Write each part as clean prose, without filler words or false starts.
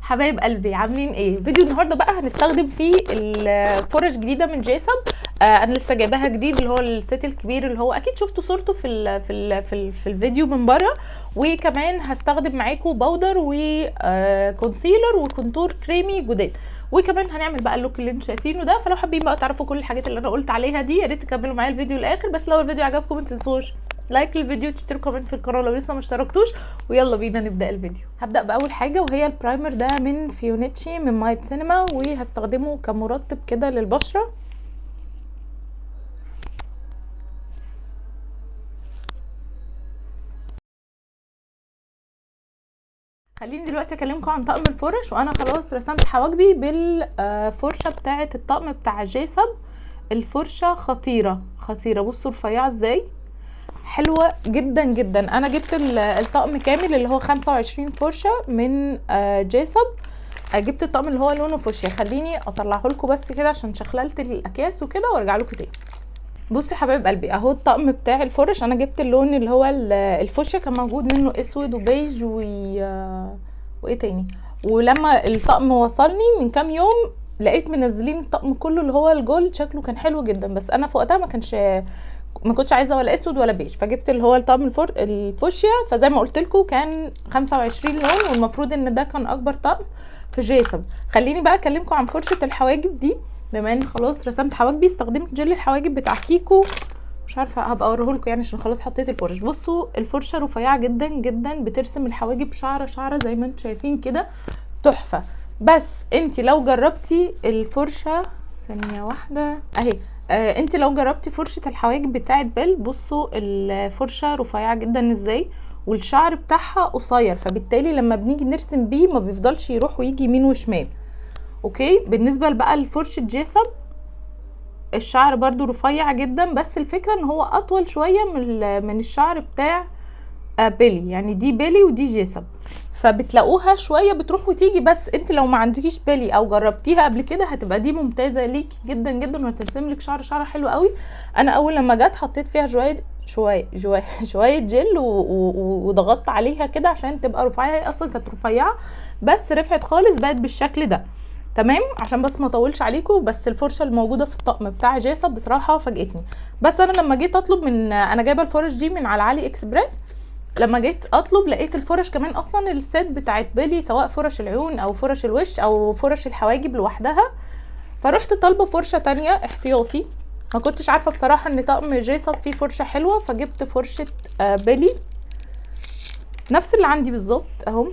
حبايب قلبي، عاملين ايه؟ فيديو النهارده بقى هنستخدم فيه الفرش جديدة من جيسب. انا لسه جايباها جديد، اللي هو ال set الكبير اللي هو اكيد شفتوا صورته في الفيديو من بره. وكمان هستخدم معاكم powder و concealer و contour كريمي جداد، وكمان هنعمل بقى ال look اللي انتم شايفينه ده. فلو حابين بقى تعرفوا كل الحاجات اللي انا قلت عليها دي، يا ريت تكملوا معايا الفيديو للاخر. بس لو الفيديو عجبكم ما تنسوش like للفيديو، تشتركوا كمان في القناة لو لسه ما اشتركتوش. ويلا بينا نبدا الفيديو. هبدا باول حاجة وهي ال primer ده من فيونيتشي من مايت سينما، وهستخدمه كمرطب كده للبشره. خليني دلوقتي اكلمكم عن طقم الفرش. وانا خلاص رسمت حواجبي بالفرشه بتاعه الطقم بتاع جيسب. الفرشة خطيرة خطيرة، بصوا رفيعة ازاي، حلوة جدا جدا. انا جبت الطقم كامل اللي هو 25 فرشه من جيسب. جبت الطقم اللي هو لونه فوشيا. خليني اطلعه لكم بس كده عشان شخللت الاكياس وكده وارجع لكم تاني. بصوا يا حبايب قلبي، اهو الطقم بتاع الفرش. انا جبت اللون اللي هو الفوشيا، كان موجود منه اسود وبيج وايه تاني. ولما الطقم وصلني من كام يوم لقيت منزلين الطقم كله اللي هو ال gold، شكله كان حلو جدا، بس انا في وقتها ما كنتش عايزه ولا اسود ولا بيج، فجبت اللي هو الطقم الفوشيا. فزي ما قلت لكم كان 25 لون، والمفروض ان ده كان اكبر طقم في جيسب. خليني بقى اكلمكم عن فرشه الحواجب دي. بما ان خلاص رسمت حواجبي، استخدمت جل الحواجب بتاع كيكو، مش عارفه هبقى اوريه لكم يعني عشان خلاص حطيت الفرش. بصوا الفرشة رفيعة جدا جدا، بترسم الحواجب شعره شعره زي ما انتم شايفين كده، تحفة. بس انت لو جربتي الفرشة، ثانية واحدة اهي، انت لو جربتي فرشه الحواجب بتاعت بيل، بصوا الفرشة رفيعة جدا ازاي، والشعر بتاعها قصير، فبالتالي لما بنيجي نرسم بيه ما بيفضلش يروح ويجي يمين وشمال. okay، بالنسبة بقى لفرشه جيسب، الشعر برضو رفيع جدا، بس الفكرة ان هو اطول شوية من الشعر بتاع بيلي، يعني دي بيلي ودي جيسب، فبتلاقوها شوية بتروح وتيجي. بس انت لو ما عندكيش بيلي او جربتيها قبل كده هتبقى دي ممتازة ليكي جدا جدا، وهترسم لك شعر شعر حلو قوي. انا اول لما جت حطيت فيها شوية شوية شوية شوية جل وضغطت عليها كده عشان تبقى رفيعة. هي اصلا كانت رفيعة بس رفعت خالص، بقت بالشكل ده. تمام، عشان بس ما اطولش عليكم. بس الفرشة الموجودة في الطقم بتاع جيسب بصراحة فاجئتني. بس انا لما جيت اطلب من، انا جايبه الفرش دي من على علي اكسبريس، لما جيت اطلب لقيت الفرش كمان اصلا ال set بتاعت بيلي، سواء فرش العيون او فرش الوش او فرش الحواجب لوحدها. فروحت طالبه فرشه تانية احتياطي، ما كنتش عارفه بصراحة ان طقم جيسب فيه فرشه حلوة، فجبت فرشه بيلي نفس اللي عندي بالظبط اهو،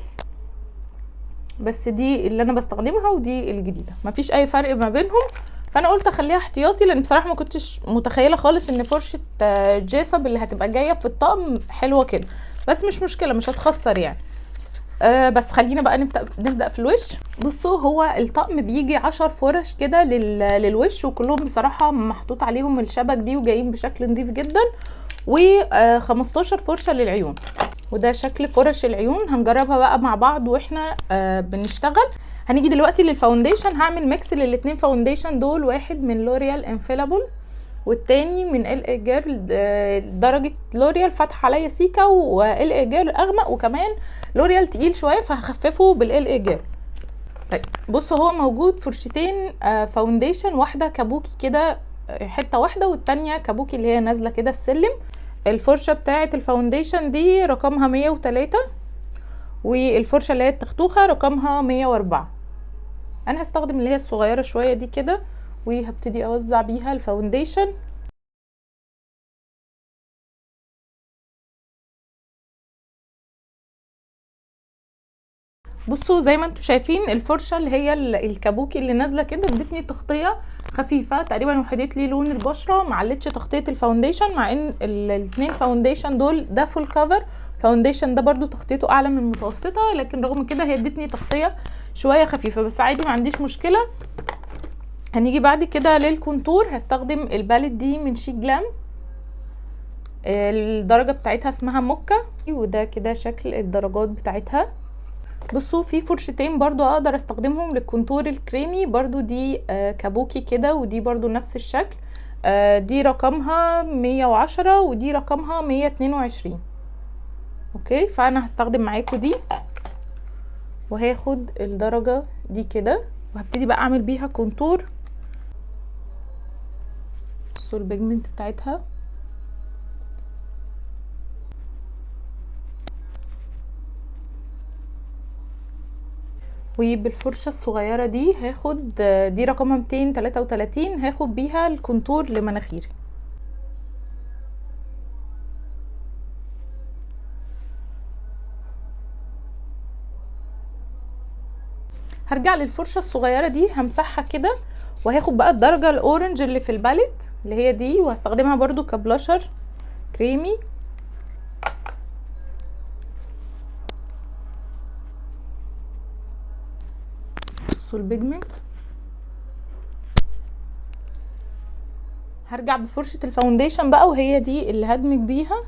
بس دي اللي انا بستخدمها ودي الجديدة، مفيش اي فرق ما بينهم. فانا قلت اخليها احتياطي، لان بصراحة ما كنتش متخيله خالص ان فرشه جيسب اللي هتبقى جاية في الطقم حلوة كده، بس مش مشكلة، مش هتخسر يعني. بس خلينا بقى نبدا في الوش. بصوا هو الطقم بيجي 10 فرش كده للوش، وكلهم بصراحة محطوط عليهم الشبك دي وجايين بشكل نظيف جدا، و 15 فرشه للعيون. وده شكل فرش العيون، هنجربها بقى مع بعض واحنا بنشتغل. هنيجي دلوقتي لل foundation. هعمل mix للاتنين foundation دول، واحد من لوريال Infallible والتاني من ال LA Girl. درجة لوريال فاتحة عليا سيكا، و LA Girl اغمق، وكمان لوريال تقيل شوية فهخففه بال LA Girl. طيب بصوا هو موجود فرشتين foundation، واحدة kabuki كده، حتة واحدة، والتانية kabuki اللي هي نازلة كده السلم. الفرشة بتاعة ال foundation دي رقمها 103، والفرشة اللي هي التختوخة رقمها 104. انا هستخدم اللي هي الصغيرة شوية دي كده، وهبتدي اوزع بيها ال foundation. بصوا زي ما انتوا شايفين الفرشة اللي هي ال kabuki اللي نازلة كده ادتني تغطية خفيفة تقريبا، وحدت لي لون البشرة، ما علتش تغطية ال foundation، مع ان الاتنين foundation دول ده full cover foundation، ده برضو تغطيته اعلى من المتوسطة، لكن رغم كده هي ادتني تغطية شوية خفيفة، بس عادي ما عنديش مشكلة. هنيجي بعد كده لل contour. هستخدم ال palette دي من SHEGLAM، الدرجة بتاعتها اسمها موكا، وده كده شكل الدرجات بتاعتها. بصوا في فرشتين برضو اقدر استخدمهم لل contour الكريمي، برضو دي kabuki كده، ودي برضو نفس الشكل، دي رقمها 110 ودي رقمها 122. okay، فانا هستخدم معاكم دي. وهاخد الدرجة دي كده وهبتدي بقى اعمل بيها contour. بصوا ال pigment بتاعتها، وبالفرشة الصغيرة دي هاخد دي رقمها 233، هاخد بيها ال contour لمناخيري. هرجع للفرشة الصغيرة دي همسحها كده، وهاخد بقى الدرجة ال orange اللي في ال palette اللي هي دي، وهستخدمها برضو كبلاشر كريمي. بصوا ال pigment. هرجع بفرشة ال foundation بقى، وهي دي اللي هدمج بيها.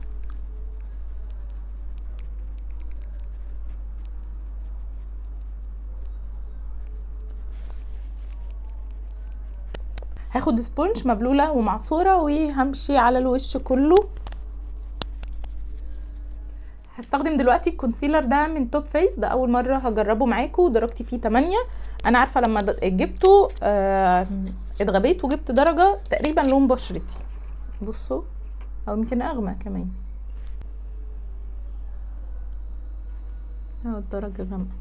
هاخد sponge مبلولة ومعصورة وهمشي على الوش كله. هستخدم دلوقتي ال concealer ده من توب فيس، ده اول مرة هجربه معاكم، درجتي فيه 8. انا عارفة لما جبته اتغبيت وجبت درجة تقريبا لون بشرتي، بصوا، او يمكن اغمق كمان. الدرجة غامقة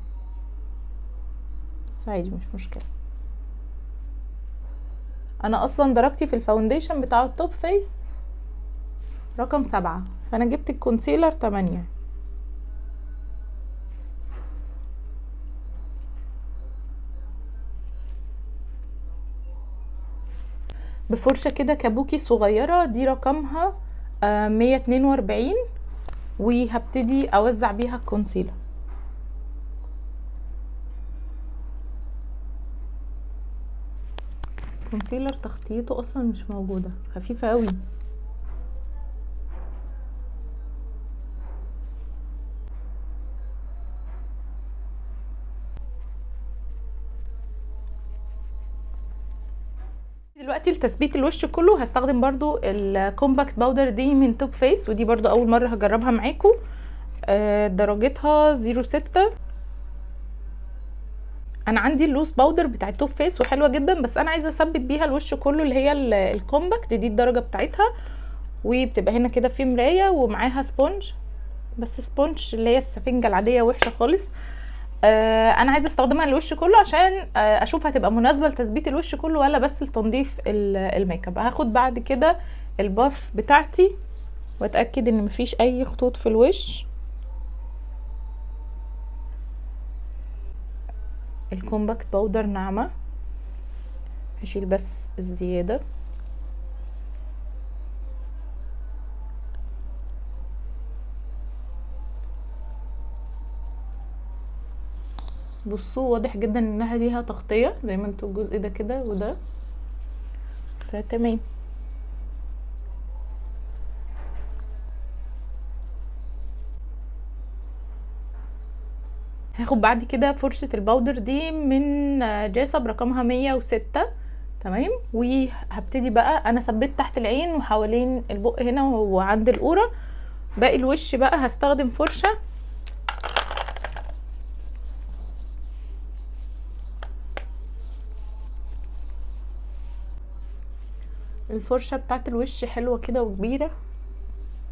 بس عادي مش مشكلة. انا اصلا درجتي في ال foundation بتاع التوب فيس رقم 7، فانا جبت ال concealer 8. بفرشة كده kabuki صغيرة، دي رقمها 142، وهبتدي اوزع بيها ال concealer. concealer تغطيته اصلا مش موجودة، خفيفة قوي. دلوقتي لتثبيت الوش كله هستخدم برضو ال compact powder دي من توب فيس، ودي برضو اول مرة هجربها معاكم. درجتها 06. انا عندي ال loose powder بتاع التوب فيس وحلوه جدا، بس انا عايزه اثبت بيها الوش كله اللي هي ال compact دي الدرجة بتاعتها، وبتبقى هنا كده في مراية ومعاها sponge، بس sponge اللي هي السفنجه العادية وحشة خالص. انا عايزه استخدمها للوش كله عشان اشوف هتبقى مناسبة لتثبيت الوش كله ولا بس لتنظيف الميك اب. هاخد بعد كده ال puff بتاعتي واتاكد ان مفيش اي خطوط في الوش. ال compact powder ناعمة، هشيل بس الزيادة. بصوا واضح جدا انها ليها تغطيه زي ما انتوا الجزء ده كده وده، فتمام. هاخد بعد كده فرشة ال powder دي من جيسب رقمها 106، تمام. وهبتدي بقى، انا ثبت تحت العين وحوالين البق هنا وعند القوره، باقي الوش بقى هستخدم فرشة الفرشة بتاعت الوش حلوة كده وكبيرة،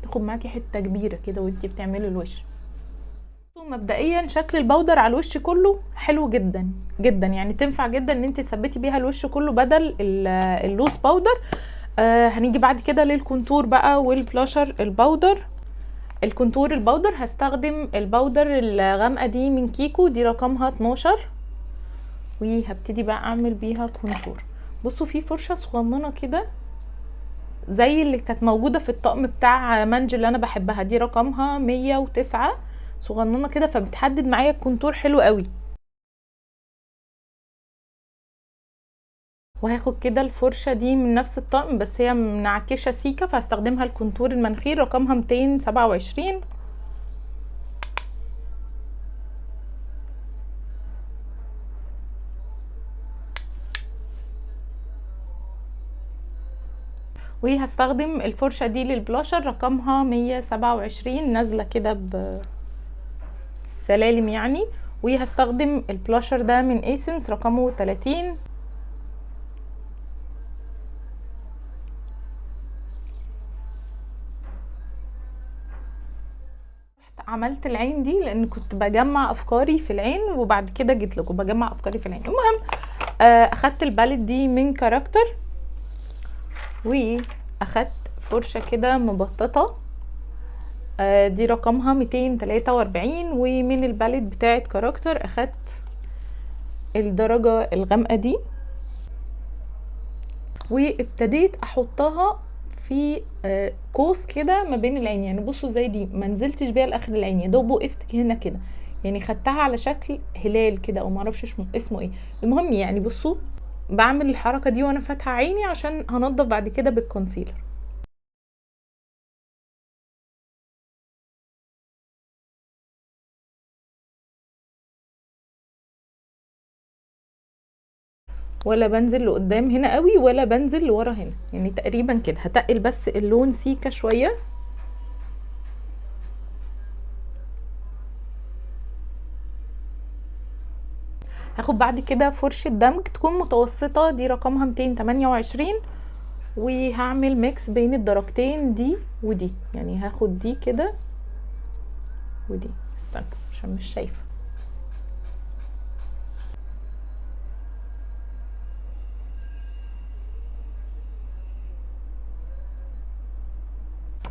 تاخد معاكي حتة كبيرة كده وانتي بتعملي الوش. مبدئيا شكل ال powder على الوش كله حلو جدا جدا، يعني تنفع جدا ان انت تثبتي بيها الوش كله بدل ال loose powder. هنيجي بعد كده لل contour بقى وال blusher ال powder. ال contour ال powder هستخدم ال powder الغامقه دي من كيكو، دي رقمها 12، وهبتدي بقى اعمل بيها contour. بصوا في فرشه صغننه كده زي اللي كانت موجودة في الطقم بتاع مانج اللي انا بحبها، دي رقمها 109، صغننه كده فبتحدد معايا ال contour حلو قوي. وهاخد كده الفرشة دي من نفس الطقم بس هي منعكشه سيكه، فهستخدمها ال contour المناخير رقمها 227. وهستخدم الفرشة دي للبلاشر رقمها 127، نازله كده بسلالم يعني. وهستخدم البلاشر ده من Essence رقمه 30. عملت العين دي لان كنت بجمع افكاري في العين، وبعد كده جيت لكم بجمع افكاري في العين. المهم اخدت ال palette دي من Character، واخدت فرشه كده مبططه، دي رقمها 243. ومن ال palette بتاعه Character اخدت الدرجة الغامقه دي، وابتديت احطها في قوس كده ما بين العين. يعني بصوا زي دي ما نزلتش بيها لاخر العين، يا دوب وقفت هنا كده، يعني خدتها على شكل هلال كده او ما اعرفش اسمه ايه. المهم يعني بصوا بعمل الحركة دي وانا فاتحة عيني عشان هنضف بعد كده بال concealer. ولا بنزل لقدام هنا قوي ولا بنزل لورا هنا، يعني تقريبا كده. هتقل بس اللون سيكا شوية. هاخد بعد كده فرشه دمج تكون متوسطه، دي رقمها 228، وهعمل mix بين الدرجتين دي ودي. يعني هاخد دي كده ودي، استنى عشان مش شايفه.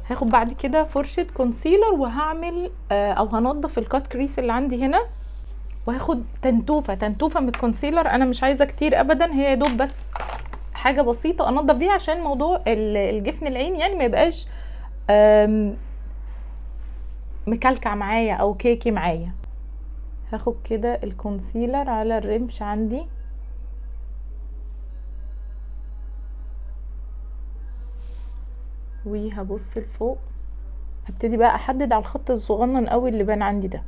هاخد بعد كده فرشة concealer وهعمل او هنضف ال cut crease اللي عندي هنا، وهاخد تنتوفة من ال concealer. انا مش عايزة كتير ابدا، هي يا دوب بس حاجة بسيطة انضف بيها عشان موضوع الجفن العين يعني ما يبقاش مكلكع معايا او cakey معايا. هاخد كده ال concealer على الرمش عندي، وهبص لفوق. هبتدي بقى احدد على الخط الصغنن قوي اللي بان عندي ده.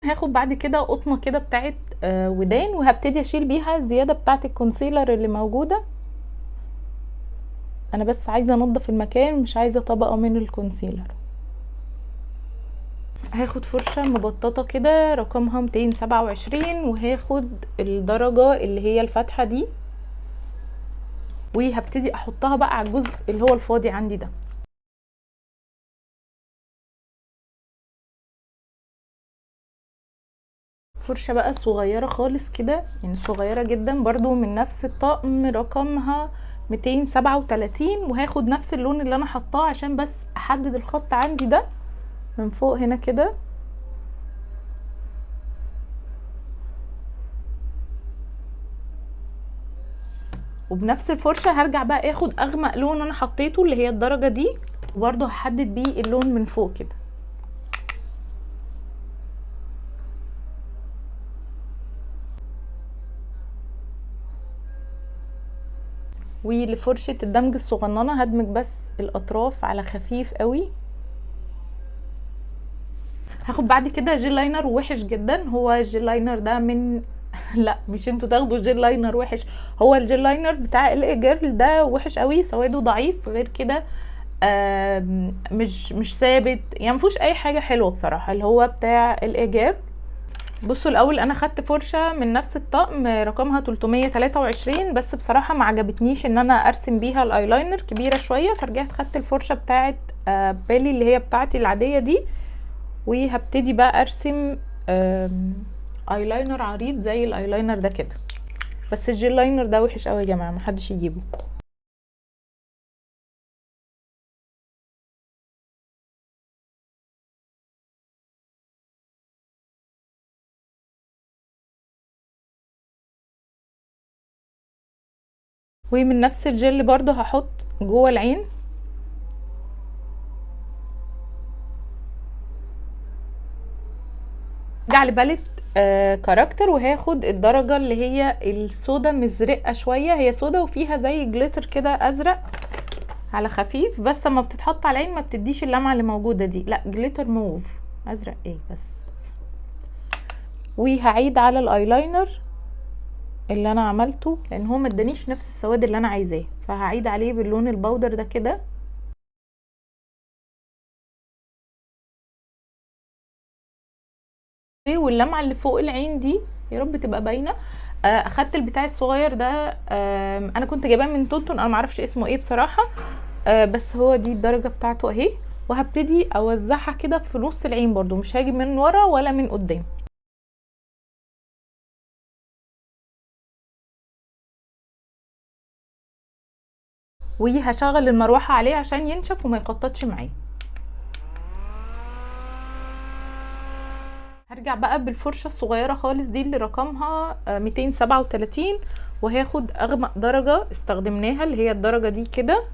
هاخد بعد كده قطنه كده بتاعت ودان، وهبتدي اشيل بيها الزيادة بتاعت ال concealer اللي موجودة. انا بس عايزه انضف المكان، مش عايزه طبقه من ال concealer. هاخد فرشة مبططة كده رقمها 227، وهاخد الدرجة اللي هي الفاتحة دي، وهبتدي احطها بقى على الجزء اللي هو الفاضي عندي ده. فرشة بقى صغيرة خالص كده، يعني صغيرة جدا برضو من نفس الطقم، رقمها 237، وهاخد نفس اللون اللي انا حطاه عشان بس احدد الخط عندي ده من فوق هنا كده. وبنفس الفرشة هرجع بقى اخد اغمق لون انا حطيته اللي هي الدرجة دي، وبرضو هحدد بيه اللون من فوق كده. ولفرشة الدمج الصغننة هدمج بس الاطراف على خفيف قوي. هاخد بعد كده gel liner وحش جدا. هو ال gel liner ده من لا مش انتوا تاخدوا gel liner وحش، هو ال gel liner بتاع LA Girl ده وحش قوي، سواده ضعيف، غير كده مش ثابت، يعني مفيهوش اي حاجة حلوة بصراحة اللي هو بتاع LA Girl. بصوا الاول انا خدت فرشه من نفس الطقم رقمها 323، بس بصراحة ما عجبتنيش ان انا ارسم بيها الايلاينر، كبيرة شوية، فرجعت خدت الفرشة بتاعه بالي اللي هي بتاعتي العادية دي، وهبتدي بقى ارسم ايلاينر عريض زي الايلاينر ده كده. بس ال gel liner ده وحش قوي يا جماعة، محدش يجيبه. ومن نفس الجل برضو هحط جوه العين. ارجع ل palette Character، وهاخد الدرجة اللي هي السودا مزرقة شوية، هي سودا وفيها زي glitter كده ازرق على خفيف، بس لما بتتحط على العين ما بتديش اللمعة اللي موجودة دي، لا glitter موف ازرق ايه بس. وهعيد على الايلاينر اللي انا عملته، لان هو ما ادانيش نفس السواد اللي انا عايزاه، فهعيد عليه باللون ال powder ده كده. واللمعه اللي فوق العين دي يا رب تبقى باينة. اخدت البتاع الصغير ده، انا كنت جايباه من تونتون، انا معرفش اسمه ايه بصراحة، بس هو دي الدرجة بتاعته اهي. وهبتدي اوزعها كده في نص العين برضو، مش هاجي من ورا ولا من قدام. وهشغل المروحة عليه عشان ينشف وما يقططش معايا. هرجع بقى بالفرشة الصغيرة خالص دي اللي رقمها 237، وهاخد اغمق درجة استخدمناها اللي هي الدرجة دي كده،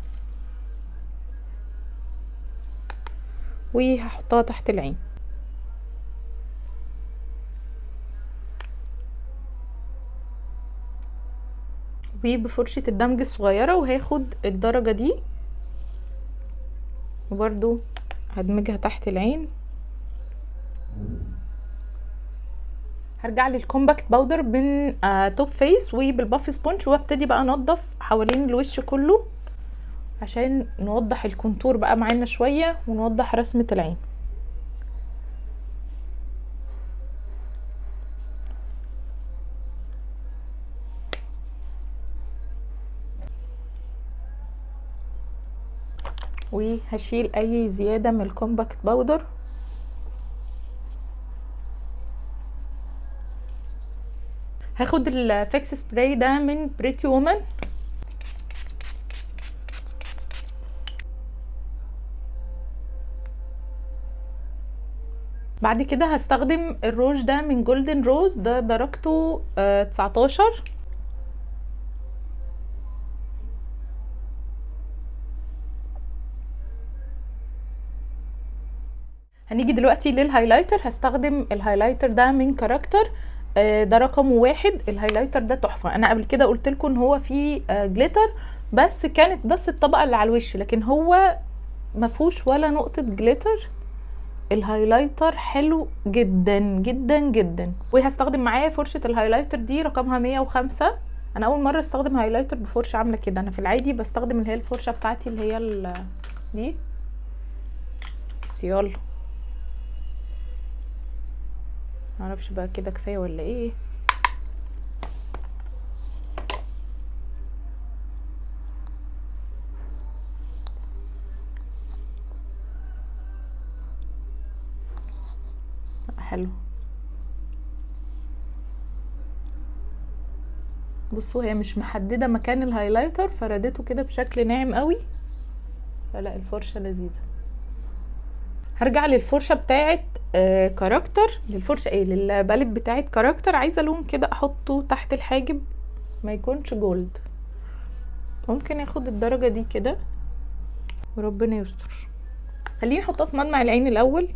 وهحطها تحت العين. وبفرشة الدمج الصغيرة وهاخد الدرجة دي وبرده هدمجها تحت العين. هرجع لل compact powder من Top Face وبال puff sponge، وابتدي بقى انضف حوالين الوش كله عشان نوضح ال contour بقى معانا شوية ونوضح رسمة العين. وهشيل اي زيادة من ال compact powder. هاخد ال fix spray ده من Pretty Woman، بعد كده هستخدم الروج ده من Golden Rose، ده درجته 19. هنيجي دلوقتي لل highlighter. هستخدم ال highlighter ده من Character، ده رقم 1. ال highlighter ده تحفة، انا قبل كده قلت لكم ان هو فيه glitter، بس كانت بس الطبقة اللي على الوش، لكن هو ما فيهوش ولا نقطة glitter. ال highlighter حلو جدا جدا جدا. وهستخدم معايا فرشه ال highlighter دي رقمها 105. انا اول مرة استخدم highlighter بفرشه عامله كده، انا في العادي بستخدم اللي هي الفرشة بتاعتي اللي هي دي. بس يلا معرفش بقى كده كفاية ولا ايه. حلو. بصوا هي مش محددة مكان ال highlighter، فردته كده بشكل ناعم قوي، فلا الفرشة لذيذة. هرجع للفرشه بتاعه Character، للفرشه ايه، لل palette بتاعه Character. عايزه لون كده احطه تحت الحاجب ما يكونش gold، ممكن اخد الدرجة دي كده وربنا يستر. خليني احطها في مدمع العين الاول.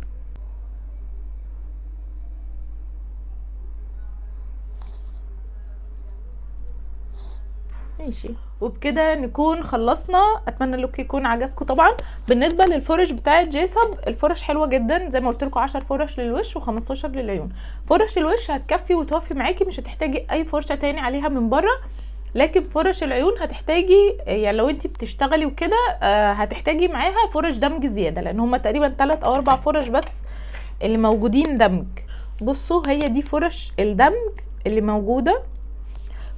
ماشي، وبكده نكون خلصنا. اتمنى ال look يكون عجبكم. طبعا بالنسبة للفرش بتاعه جيسب، الفرش حلوة جدا زي ما قلت لكم، 10 فرش للوش و15 للعيون. فرش الوش هتكفي وتوفي معاكي، مش هتحتاجي اي فرشه تاني عليها من بره. لكن فرش العيون هتحتاجي، يعني لو انت بتشتغلي وكده هتحتاجي معاها فرش دمج زيادة، لان هما تقريبا 3 او 4 فرش بس اللي موجودين دمج. بصوا هي دي فرش الدمج اللي موجودة.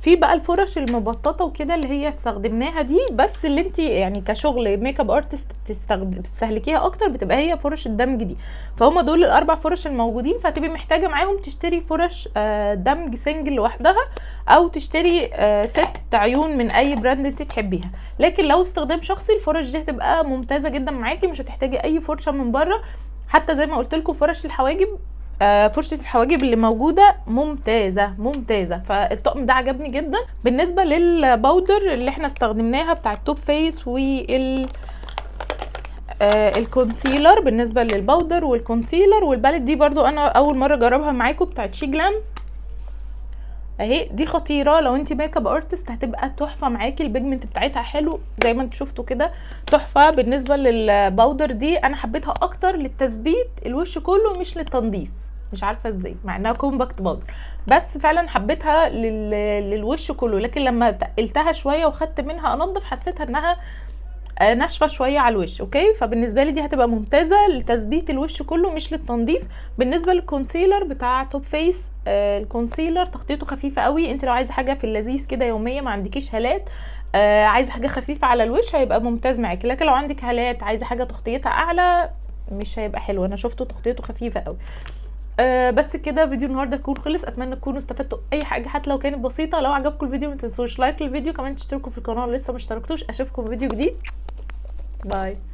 في بقى الفرش المبططه وكده اللي هي استخدمناها دي، بس اللي انت يعني كشغل makeup artist بتستهلكيها اكتر بتبقى هي فرش الدمج دي. فهم دول الاربع فرش الموجودين، فهتبقي محتاجه معاهم تشتري فرش دمج single لوحدها، او تشتري ست عيون من اي brand انت تحبيها. لكن لو استخدام شخصي الفرش دي هتبقى ممتازة جدا معاكي، مش هتحتاجي اي فرشه من بره. حتى زي ما قلت لكم فرش الحواجب، فرشة الحواجب اللي موجودة ممتازة ممتازة. فالطقم ده عجبني جدا. بالنسبة لل powder اللي احنا استخدمناها بتاع ال Top Face وال ال concealer، بالنسبة لل powder وال concealer وال palette دي برضو انا اول مرة اجربها معاكم بتاعت SHEGLAM اهي، دي خطيرة. لو انت makeup artist هتبقى تحفة معاكي، ال pigment بتاعتها حلو زي ما انتوا شفتوا كده تحفة. بالنسبة لل powder دي انا حبيتها اكتر للتثبيت الوش كله مش للتنظيف. مش عارفه ازاي، مع انها compact powder، بس فعلا حبيتها للوش كله. لكن لما تقلتها شوية وخدت منها انضف حسيتها انها ناشفة شوية على الوش. okay، فبالنسبه لي دي هتبقى ممتازة لتثبيت الوش كله مش للتنظيف. بالنسبة لل concealer بتاع توب فيس، ال concealer تغطيته خفيفة قوي. انت لو عايزه حاجة في اللذيذ كده يومية، ما عندكيش هالات، عايزه حاجة خفيفة على الوش، هيبقى ممتاز معاكي. لكن لو عندك هالات عايزه حاجة تغطيتها اعلى، مش هيبقى حلو. انا شفته تغطيته خفيفة قوي. بس كده فيديو النهارده يكون خلص. اتمنى تكونوا استفدتوا اي حاجة حتى لو كانت بسيطة. لو عجبكم الفيديو ما تنسوش like للفيديو، كمان تشتركوا في القناة لو لسه ما اشتركتوش. اشوفكم فيديو جديد. bye.